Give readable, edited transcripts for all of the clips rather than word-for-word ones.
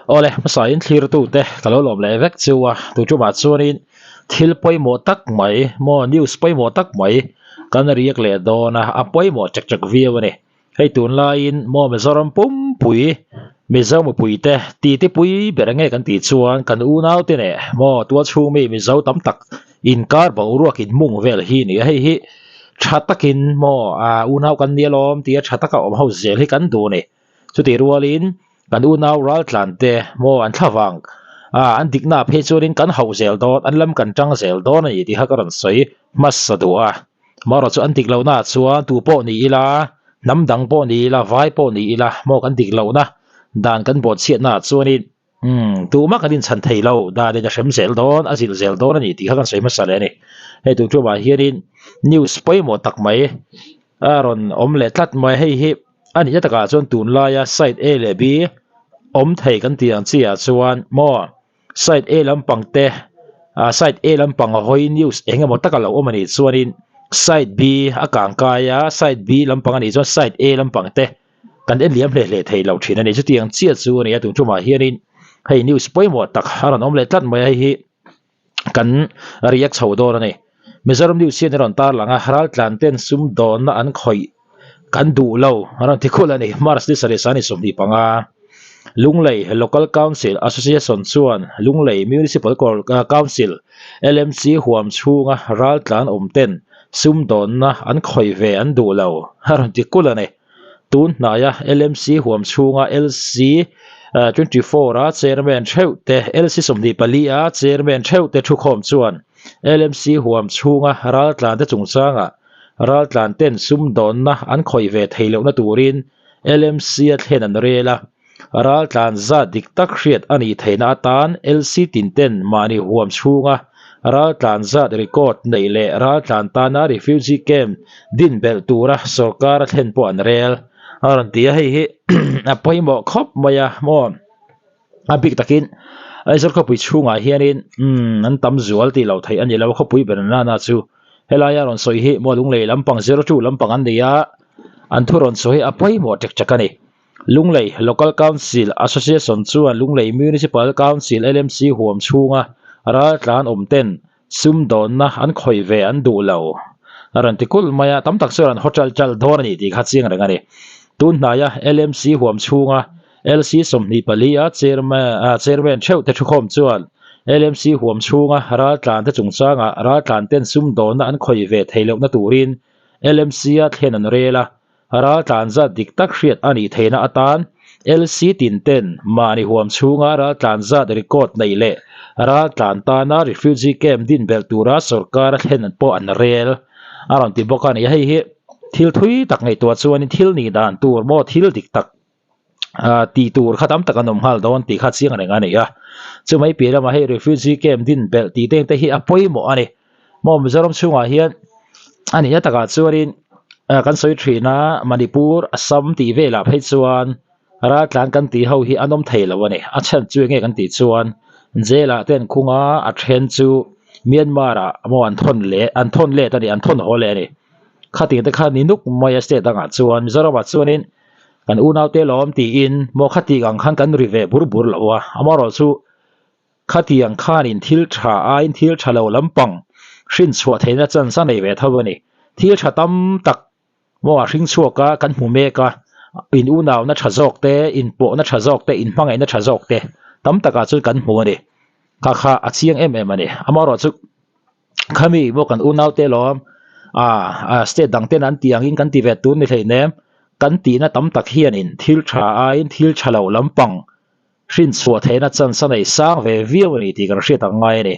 Awle, hmasain thlirtute ka lo lawm leh vek chu a, tuṭumah chuanin thil pawimawh tak mai maw news pawimawh tak mai kan riak leh dawn a, a pawimawh chek chek viau a ni. Hei tunlaiin maw Mizoram pumpui Mizo mipuite titi pui ber nge kan tih chuan kan unaute neh maw tualchhung mi Mizo tam tak inkar boruak inmung vel hi a ni a, hei hi tha takin maw unau kan ni alawm tia tha taka awm ho zel hi kan duh a ni. Chutih rualin kan unau raltlan te maw an thla vang a an dikna phei chuanin kan hauh zel dawn an lam kan tang zel dawn a ni tih kha ka rawn sawi hmasa duh a. Amaherawh chu an dik lohna ah chuan tu pawh ni ila hnam dang pawh ni ila vai pawh ni ila maw kan dik lohna dan kan bawhchhiatna ah chuanin umm tumah kan inchhan thei lo danin a hrem zel dawn a zilh zel dawn a ni tih kha kan sawi hmasa leh a ni. Hei tun ṭumah hianin news pawimawh tak mai a rawn awm leh tlat mai hei hi. A nihna takah chuan tunlaia side A leh B awm thei kan tih ang chiah chuan maw side A lampang te ah side A lampang a hawi news eng emaw taka lo awm a nih chuanin side B a kang kai a side B lampang a nih chuan side A lampang te kan en liam hle hle thei lo thin a ni. Chutiang chiah chu a ni a tun tumah hianin hei news pawimawh tak a rawn awm leh tlat mai a hei hi kan react chho dawn a ni. Mizoram News hian a rawn tarlang a, raltlan ten sumdawnna an khawih kan duh lo a rawn ti khulh a ni. March ni sarih sani 25 Lunglei Local Council Association chuan Lunglei Municipal Council, LMC, huam chhunga raltlan awm ten sumdawnna an khawih ve an duh lo a rawn ti kulh a ni. Tun hnaia LMC huam chhunga LC 24 a chairman theuh te, LC 24 a chairman theuh te thukhawm chuan LMC huam chhunga raltlan te chungchangah raltlan ten sumdawnna an khawih ve thei lohna turin LMC a thlen an rel a. Raltlan zat dik tak hriat a nih theihna atan LC tin ten mahni huam chhunga raltlan zat record neih leh raltlan tana refugee camp din belh tura sorkar a thlen pawh an rel a rawn ti a, hei hi a pawimawh khawp mai a maw a bik takin Aizawl khawpui chhungah hianin umm an tam zual tih loh theih a ni lo khawpui ber nana chu helaia rawn sawi hi maw Lunglei lampang zero two lampang an ni a an thu rawn sawi hi a pawimawh ṭek ṭek a ni. Lunglei Local Council Association chuan Lunglei Municipal Council, LMC, huam chhunga raltlan awm ten sumdawnna an khawih ve an duh lo a rawn ti kulh mai a, tam tak chuan an hotel ṭalh dawn a ni tih kha chiang reng a ni. Tun hnaia LMC huam chhunga LC 24 a chairman theuh te thukhawm chuan LMC huam chhunga raltlan te chungchangah raltlan ten sumdawnna an khawih ve theih lohna turin LMC a thlen an rel a, Raltlan zat dik tak hriat a nih theihna atan LC tin ten mahni huam chhunga raltlan zat record neih leh raltlan tana refugee camp din belh tura sorkar a thlen pawh an rel a rawn ti bawk a ni. Hei hi thil thui tak ngaihtuah chuanin thil nih dan tur maw thil dik tak tih tur kha tam tak an awm nghal dawn tih kha chiang reng a ni a. Chumai piah lamah hei refugee camp din belh tih te te hi a pawimawh a ni. Maw Mizoram chhungah hian a nihna takah chuanin kan sawi thin a Manipur, Assam tih velah phei chuan raltlan kan tih ho hi an awm thei lo a ni. A chhan chu enge kan tih chuan jail ah te an khung a, a then chu Myanmar ah maw an thawn leh an thawn let a ni an thawn haw leh a ni. Khatiang te kha ni nuk mai a state dangah chuan Mizoramah chuanin kan unaute lawm tiin maw khatiang ang khan kan ri ve bur bur lo a, amaherawhchu Khatiang khanin thil tha aiin thil tha lo lampang hrinchhuah theihna chance a nei ve tho a ni. Thil tha tam tak maw a hring chhuak a, kan hmu mek a, in unauna tha zawk te, inpawhna tha zawk te, inhmangaihna tha zawk te tam takah chuan kan hmu a ni. Kha kha a chiang em em a ni. Amaherawhchu khami maw kan unaute lawm ah state dang ten an tih angin kan ti ve tur ni hleinem, kan tihna tam tak hianin thil tha aiin thil tha lo lampang hrinchhuah theihna chance a nei sang ve viau a ni tih kan hriat ang ngai a ni.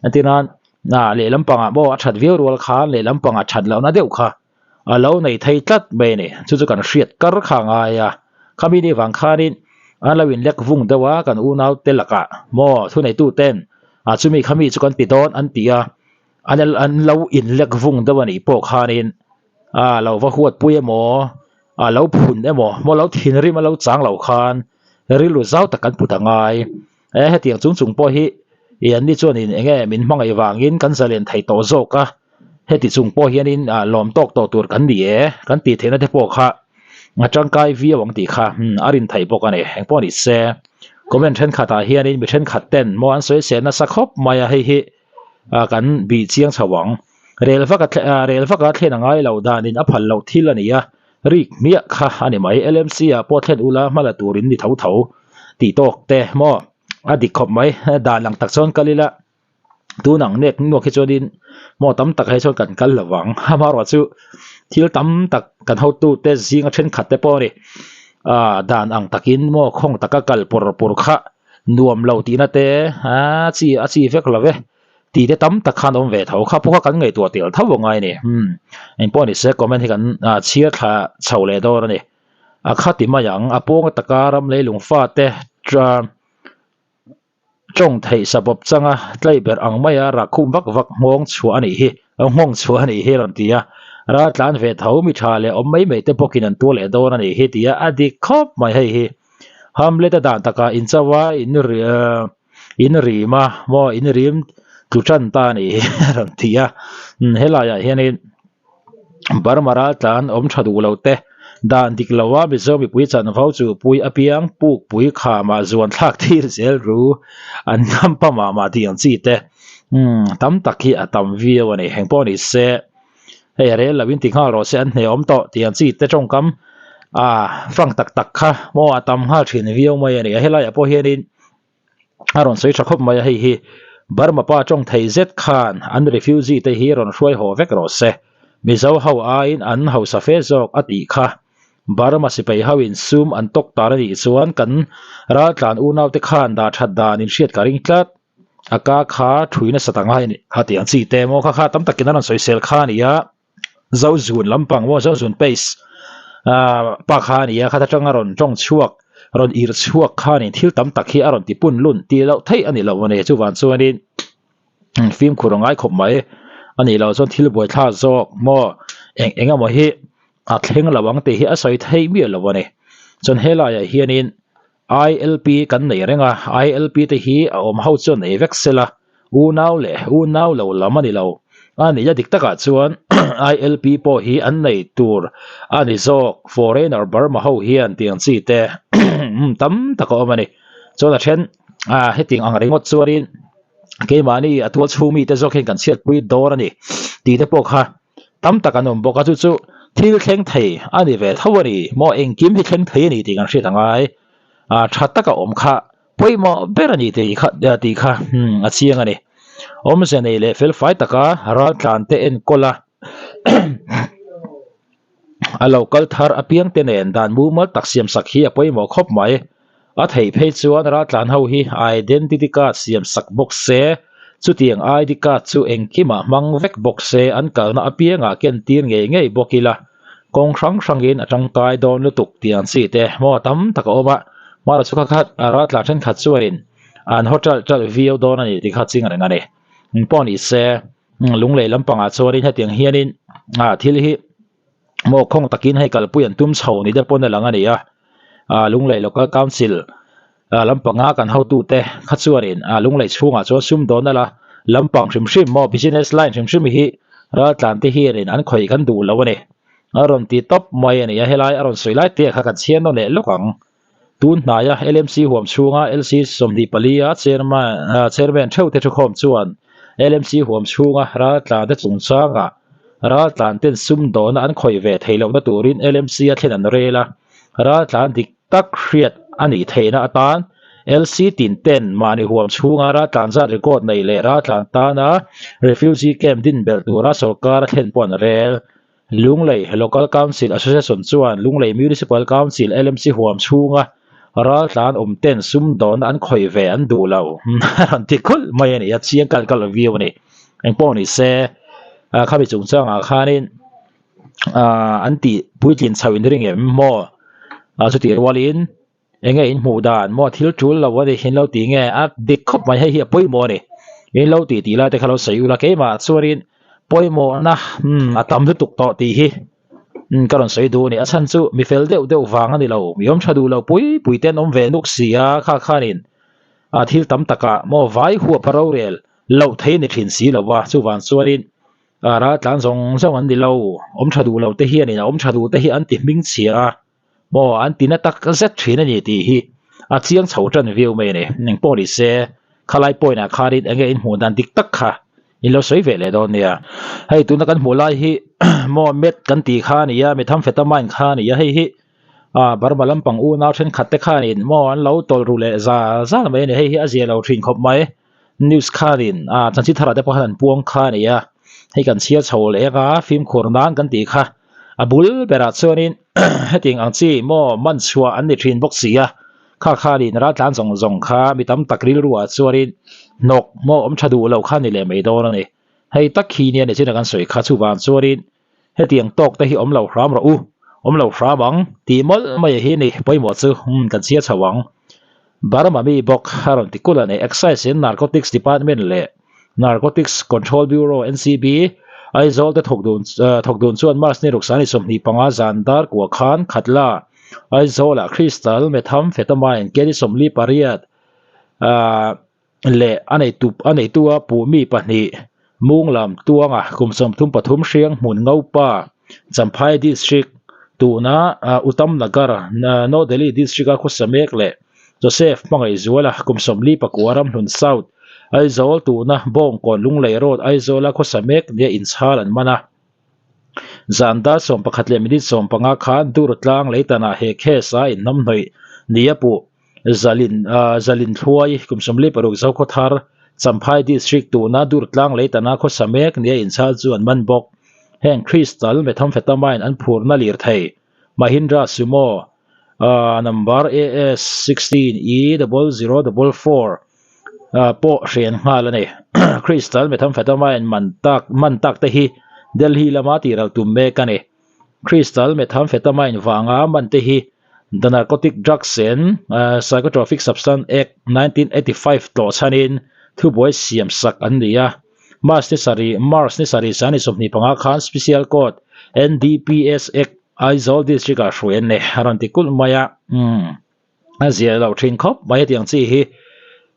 Entirnan, ah lehlam pangah pawh a that viau rual khan lehlam pangah that lohna deuh kha a lo nei thei tlat mai a ni. Chu chu kan hriat kar kha a ngai a. Khami ni vang khanin an lo inlek vung deuh a kan unau te lakah maw thuneitu ten ah chumi khami chu kan ti dawn an ti a, an an lo inlek vung deuh a nih pawh khanin ah lo va huatpui emaw a lo phun emaw maw lo thinrim a lo chang lo khan rilru zau tak kan put a ngai e hetiang chung chung pawh hi ih an ni chuanin eng nge min hmangaih vangin kan zalen thei tawh zawk a heti chung pawh hianin ah lawm tawk tawh tur kan ni e kan tih theihna te pawh kha a tangkai viau ang tih kha a rin theih bawk a ni engpawh ni se. Comment thenkhatah hianin mi thenkhat ten maw an sawi seh nasa khawp mai a hei hi ah kan bih chiang chho ang. Rel vak a ah rel vak a thlen a ngai lo danin a phal loh thil a ni a, rik hmiah kha a ni mai. LMC ah pawh thlen ula hma la turin ni tho tho tih tawk te maw a dik khawp mai. Dan lang tak chuan kal ila tun ang nek nuak hi chuanin maw tam tak hi chuan kan kal lo vang. Amaherawh chu thil tam tak kan hotute zinga thenkhat te pawh a ni ah dan ang takin maw khawng taka kal pawr pawr kha nuam lo tihna te ah chi a chi vek lo ve tih te tam tak khan awm ve tho kha pawh kha kan ngaihtuah tel tho a ngai a ni. Umm engpawh ni se comment hi kan ah chhiar thla chho leh dawn a ni. A khati mai ang a pawng ataka ram leilung fate Tawng theih sabawp changa tlaih ber ang maia rakhum vak vak nghawng chhuah a nih hi, nghawng chhuah a nih hi a rawn ti a. Ral tlan ve tho mi tha leh awm mai mai te bawkin an tuar leh dawn a nih hi ti a, a dik khawp mai hei hi. Hamlet a dan takah in cho a, in in rim a, maw in rim tlu tan ta a nih hi a rawn ti a. Helaiah hianin Burma ral tlan awm tha duh lo te, dan dik lo a Mizo mipui chanvo chu pui apiang pukpui khamah zuan thlak thil zel ru an ngam pa mah mah tih ang chi te umm tam tak hi a tam viau a ni. Heng pawh ni se hei a rel lo in ti nghal rawh se an hne awm tawh tih ang chi te tawngkam ah frank tak tak kha maw a tam nghal thin viau mai a ni a helaiah pawh hianin a rawn sawi tha khawp mai a hei hi Burma pa tawng thei zet khan an refugee te hi rawn hruai haw vek rawh se Mizo ho aiin an hausa fe zawk a tih kha Burma sipai ho in sum an tawk tar a nih chuan kan raltlan unau te khan dah that dan in hriat ka ring tlat a ka kha thui nasa ta ngai a ni a tih ang chi te maw kha kha tam takin an rawn sawisel kha a ni a. Zozun lampang maw Zozun pace ah pa kha a ni a khat atanga rawn tawng chhuak rawn ir chhuak khanin thil tam tak hi a rawn ti pun lun tih loh theih a ni lo a ni chuvang chuanin fimkhur a ngai khawp mai a nih loh chuan thil buaithlak zawk maw eng eng emaw hi a thleng lo ang tih hi a sawi theih miah lo a ni chuan helaiah hianin ILP kan nei reng a, ILP te hi a awm ho chuan nei vek sela, unau leh unau lo lam a ni lo. A nihna dik takah chuan ILP pawh hi an nei tur a ni zawk, foreigner Burma ho hian tiang chi te tam tak a awm a ni. Chuan a then hetiang ang ringawt chuanin keimahni a tual chhung mite zawk hian kan chhiatpui dawn a ni tih te pawh kha tam tak an awm bawk a, chu chu thil thleng thei a ni ve tho a ni maw engkim hi thleng thei a ni tih kan hriat a ngai ah tha taka awm kha pawimawh ber a ni tih kha tih kha a chiang a ni awmze nei leh fel fai taka ral tlan te enkawl a a lo kal thar apiang te nen dan mumal tak siam sak hi a pawimawh khawp mai. A theih phei chuan raltlan ho hi identity card siam sak bawk se, chutiang ID card chu engkimah hmang vek bawk se an kalna apiangah ken tir ngei ngei bawk ila, kawng hrang hrangin a tangkai dawn lutuk tih ang chi te maw tam tak a awm a, hmara chu kha khat raltlan thenkhat chuanin an haw ṭalh ṭalh viau dawn a ni tih kha ching reng a ni. Pawh ni se, lunglei lampangah chuanin hetiang hianin thil hi maw khawng takin hei kalpui an tum chho ni te pawn a lang a ni a ah Lunglei Local Council ah lampanga kan hotute kha chuanin ah Lunglei chhungah chuan sumdawn a la lampang hrim hrim maw business line hrim hrim hi raltlan te hianin an khawih kan duh lo a ni a rawn ti tawp mai a ni a helai a rawn sawi lai te kha kan chhiar nawn leh lawk ang. Tun hnaia LMC huam chhunga LC 24 a chairman chairman theuh te thukhawm chuan LMC huam chhunga raltlan te chungchangah raltlan ten sumdawna an khawih ve theih lohna turin LMC a thlen an rel a, raltlan dik tak hriat a nih theihna atan LC tin ten mahni huam chhunga raltlan zat record nei leh raltlan tana refugee camp din belh tura sawrkar a thlen pawh an rel. Lunglei Local Council Association chuan Lunglei Municipal Council, LMC, huam chhunga raltlan awm ten sumdawnna an khawih ve an duh lo a rawn ti khulh mai a ni a, chiang kalh kalh viau a ni. Engpawh ni se, khami chungchangah khanin an tih puitlin chhoh in ring em maw? Chutih rualin Eng nge in hmuh dan maw thil tul lo a ni in lo ti nge a dik khawp mai hei hi a pawimawh a ni in lo tih tih lai te kha lo sawi ula keimah chuanin pawimawhna umm a tam lutuk tawh tih hi umm ka rawn sawi duh a ni a chhan chu mi fel deuh deuh vang a ni lo mi awm tha duh lo pui pui te an awm ve nuk si a kha khanin a thil tam takah maw vai huap a rorel loh thei a ni thin si lo va chuvang chuanin a raltlan zawng zawng an ni lo awm tha duh lo te hianin a awm tha duh te hi an ti hming chhia a. Maw an ti na tak zet thin a ni tih hi A chiang chho tan viau mai a ni. Engpawh ni se, khalai point ah khanin enge in hmuh dan dik tak kha in lo sawi ve leh dawn nia. Hei tuna kan hmuh lai hi maw met kan tih kha a ni a, methamphetamine kha a ni a, hei hi ah Burma lampang unau thenkhat te khanin maw an lo tawlh ru leh zal zal mai a ni. Hei hi a zia lo thin khawp mai. News khanin ah chanchin tharah te pawh khan an puang kha a ni a, hei kan chhiar chho leh anga fimkhur nan kan tih kha. A bul berah chuanin hetiang ang chi maw man chhuah an ni thin bawk si a, kha khanin raltlan zawng zawng kha mi tam tak rilruah chuanin hnawk maw awm tha duh loh kha ni leh mai dawn a ni. Hei tak hi nia ni chin a kan sawi kha chuvang chuanin hetiang tawk te hi awm lo hram rawh u, awm lo hram ang tih mawlh mai hi ni pawimawh chu umm kan chhiar chho ang. Burma mi bawk a rawn ti kulh a ni. Excise in Narcotics Department leh Narcotics Control Bureau, NCB, Aizawl te thawk dun thawk dun chuan March ni ruk sani 25 zan dar kua khan Khatla, Aizawlah Crystal Methamphetamine keli 48 leh a neitu a neitua puh mi pahnih Munglam Tuanga kum 33 Hriang hmun Ngopa, Champhai District tuna Uttam Nagar, New Delhi District a khawsa mek leh Joseph Hmangaihzuala kum 49 Ramhlun South, Aizawl tuna Bawngkawn Lunglei Road Aizawla khawsa mek nia inchhal an man a. Zan dar 11 leh minute 15 khan Durtlang Leitanah he case a inhnamhnawih nia puh Zalin Zalin Thluai kum 46 Zokhawthar, Champhai District tuna Durtlang Leitana khawsa mek nia inchhal chu an man bawk. Heng Crystal Methamphetamine an phurna lirthei Mahindra Sumo number AS 16 E double zero double four pawh hrian nghal a ni. Crystal Methamphetamine man tak man tak te hi Delhi lama tihral tum mek a ni. Crystal Methamphetamine vanga man te hi The Narcotic Drugs and Psychotropic Substance Act 1985 tlawh chhanin thubuai siam sak an ni a. March ni sarih March ni sarih sani 25 khan Special Court NDPS Act Aizawl District ah hruai an ni a rawn ti kulh mai a. Umm a zia loh thin khawp mai hetiang chi hi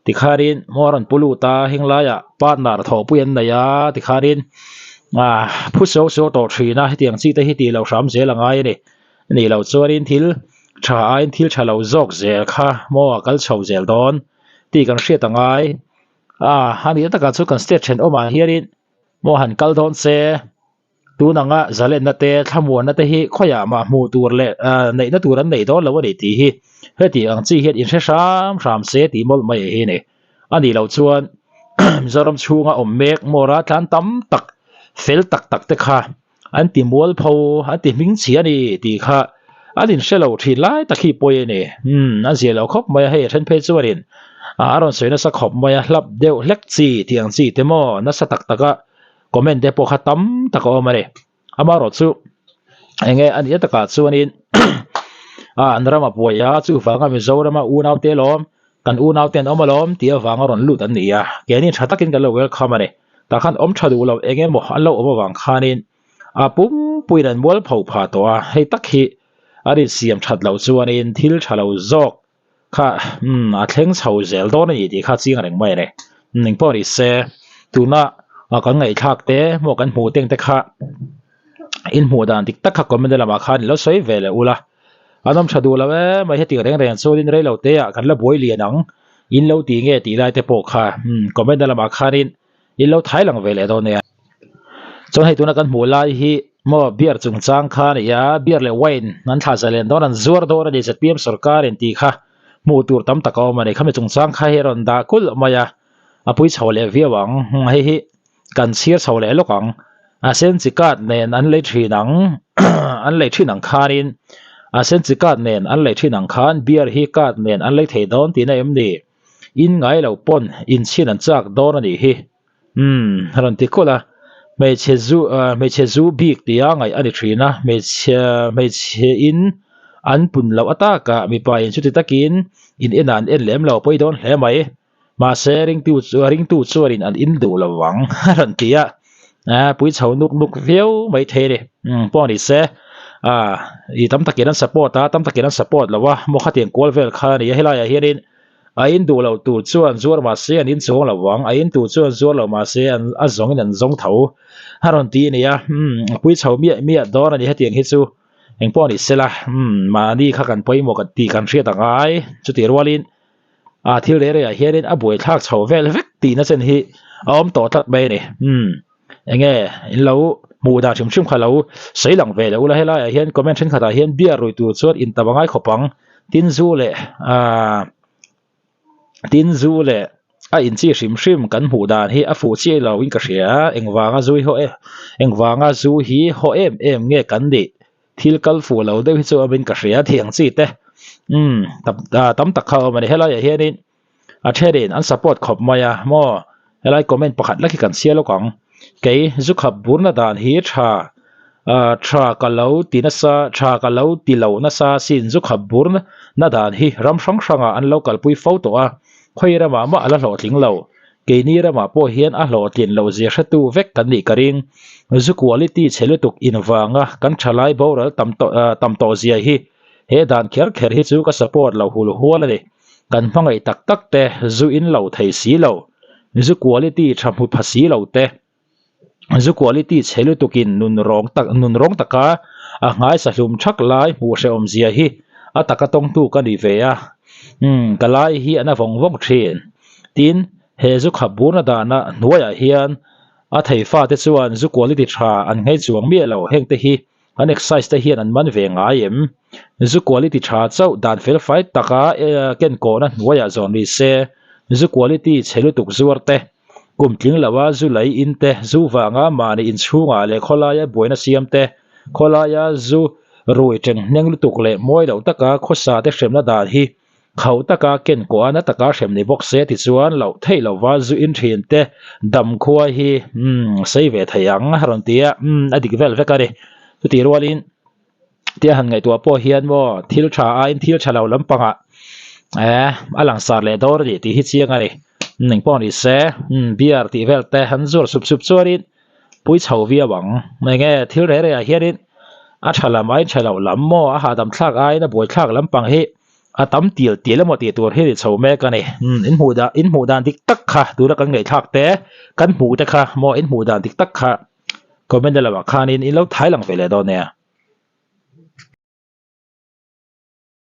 tikhanin maw a rawn pu lut a heng laiah partner thawhpui an nei a tikhanin ah phu suau suau tawh thin a hetiang chi te hi tih loh hram zel a ngai a ni. Nih loh chuanin thil tha aiin thil tha lo zawk zel kha maw a kal chho zel dawn tih kan hriat a ngai. Ah a nih takah chu kan state thenawmah hianin maw han kal dawn se. Tun anga zalenna te thlamuanna te hi khawiah mah hmuh tur leh neihna tur an nei dawn lo a ni tih hi heti ang chi hian inhre hram hram se tih mawlh mai hi a ni. A nih loh chuan Mizoram chhunga awm mek maw raltlan tam tak fel tak tak te kha an ti mualpho an ti hming chhia a ni tih kha an inhre lo thin lai tak hi pawi a ni. Umm a zia lo khawp mai a hei a then phei chuanin a rawn sawi nasa khawp mai a hlap deuh hlek chi tih ang chi te maw nasa tak taka comment te pawh kha tam tak a awm a ni amaherawh chu enge a nih takah chuanin ah an ram a buai a chuvanga Mizorama unau te lawm kan unau te an awm alawm tih avanga rawn lut an ni a keini tha takin kan lo welcome a ni tah khan awm tha duh lo eng emaw an lo awm avang khanin a pumpuiin an mual pho phah tawh a hei tak hi a rin siam that loh chuanin thil tha lo zawk kha umm a thleng chho zel dawn a ni tih kha chiang reng mai a ni eng pawh ni se tuna kan ngaihthlak te maw kan hmuh teng te kha in hmuh dan dik tak kha comment lamah khan ilo sawi ve leh ula an awm tha duh lo em mai hetiang reng reng chuan in rei lo te ah kan la buai lian ang in lo ti nge tih lai te pawh kha umm comment lamah khanin in lo thai lang ve leh dawn nia. Chuan hei tuna kan hmuh lai hi maw beer chungchang kha a ni a, beer leh wine an thlah zalen dawn an zuar dawn a ni zpm sorkar in tih kha hmuh tur tam tak a awm a ni. Khami chungchang kha hi a rawn dah kulh mai a, a pui chho leh viau ang. Hei hi kan chhir chho leh lawk ang. A senchi card nen an lei thin ang an lei thin ang khanin a senchi card nen an lei thin ang khan beer hi card nen an lei thei dawn tihna em ni? In ngai lo pawn inchhin an chak dawn a nih hi. Umm a rawn ti kulh a, hmeichhe zu hmeichhe zu bik tia ngaih a ni thin a, hmeichhe hmeichhe in an pun loh ataka mipa in chuti takin in en ah an en lem lo pawi dawn hle mai. Mahse ringtu chu ringtu chuanin an in duh lo vang a rawn ti a, pui chho nuk nuk viau mai thei a ni. Umm pawh ni se ah i tam takin an support a, tam takin an support lo a, maw khatiang kual vel kha a ni a, helaiah hianin A in duh loh tur chuan zuar mah se an in chuang lo vang, a in tur chuan zuar lo mah se an a zawngin an zawng tho a rawn ti a ni a, umm a pui chho miah miah dawn a ni hetiang hi chu. Engpawh ni sela, umm mahni kha kan pawimawh kan tih kan hriat a ngai. Chutih rualin ah thil reh rehah hianin a buaithlak chho vel vek tihna chen hi a awm tawh tlat mai a ni. Umm eng nge in lo hmuh dan hrim hrim kha lo sawi lang ve lo ula helaiah hian comment thenkhatah hian beer rui tur chuan in tam a ngai khawp ang. Tin zu leh ah. Tin zu leh a inchi hrim hrim kan hmuh dan hi a fuh chiah lo in ka hria a, engvanga zu hi haw em engvanga zu hi haw em em nge kan nih thil kal fuh lo deuh hi chu awm in ka hria thiang chi te umm tam tak kha a awm a ni helaiah hianin a thenin an support khawp mai a maw helai comment pakhat lek hi kan chhiar lawk ang kei zu khap burna dan hi tha Ahh tha ka lo ti nasa tha ka lo ti lo nasa sin zu khap bur na dan hi ram hrang hrangah an lo kalpui fo tawh a, khawi ramah mah a la hlawhtling lo. Keini ramah pawh hian a hlawhtlin loh zia hretu vek kan nih ka ring. Zu quality chhe lutuk invanga kan thalai boral tam tawh tam tawh zia hi he dan kher kher hi chu ka support lo hul hual a ni. Kan hmangaih tak tak te zu in lo thei si lo, zu quality tha hmu pha si lo te. Zu quality chhe lutukin nun rawng tak nun rawng taka a nghaisa hlum thak lai hmuh hrehawm zia hi a taka tawngtu ka ni ve a, umm ka lai hi a na vawng vawng thin. Tin, he zu khap burna dana hnuaiah hian a thei fate chuan zu quality tha an nghei chuang miah lo hengte hi An excise te hian an man ve ngai em? Zu quality tha chauh dan felfai taka ken kawhna hnuaiah zawn ni se, zu quality chhe lutuk zuar te, kum tling loa zu lei in te, zu vanga mahni inchhungah leh khawlaia buaina siam te, khawlaia zu rui tenghneng lutuk leh mawi loh taka khawsa te hremna dan hi Khauh taka ken kawh a na taka hrem ni bawk se tichuan loh theih lova zu in thin te dam khua hi umm sei ve thei ang a rawn ti a, umm a dik vel vek a ni. Chutih rualin tia han ngaihtuah pawh hian maw thil tha aiin thil tha lo lampangah eh a langsar leh dawr a ni tih hi chiang a ni. Umm engpawh ni se umm beer tih vel te han zuar sup sup chuanin pui chho viau ang. Enge thil reh rehah hianin a tha lam aiin tha loh lam maw a hahdam thlak aiin a buaithlak lampang hi a tam tial tial emaw tih tur hi a ni chho mek a ni. Umm in hmuh dan in hmuh dan dik tak kha tuna kan ngaihthlak te kan hmuh te kha maw in hmuh dan dik tak kha comment na lamah khanin in lo thai lang ve leh dawn nia.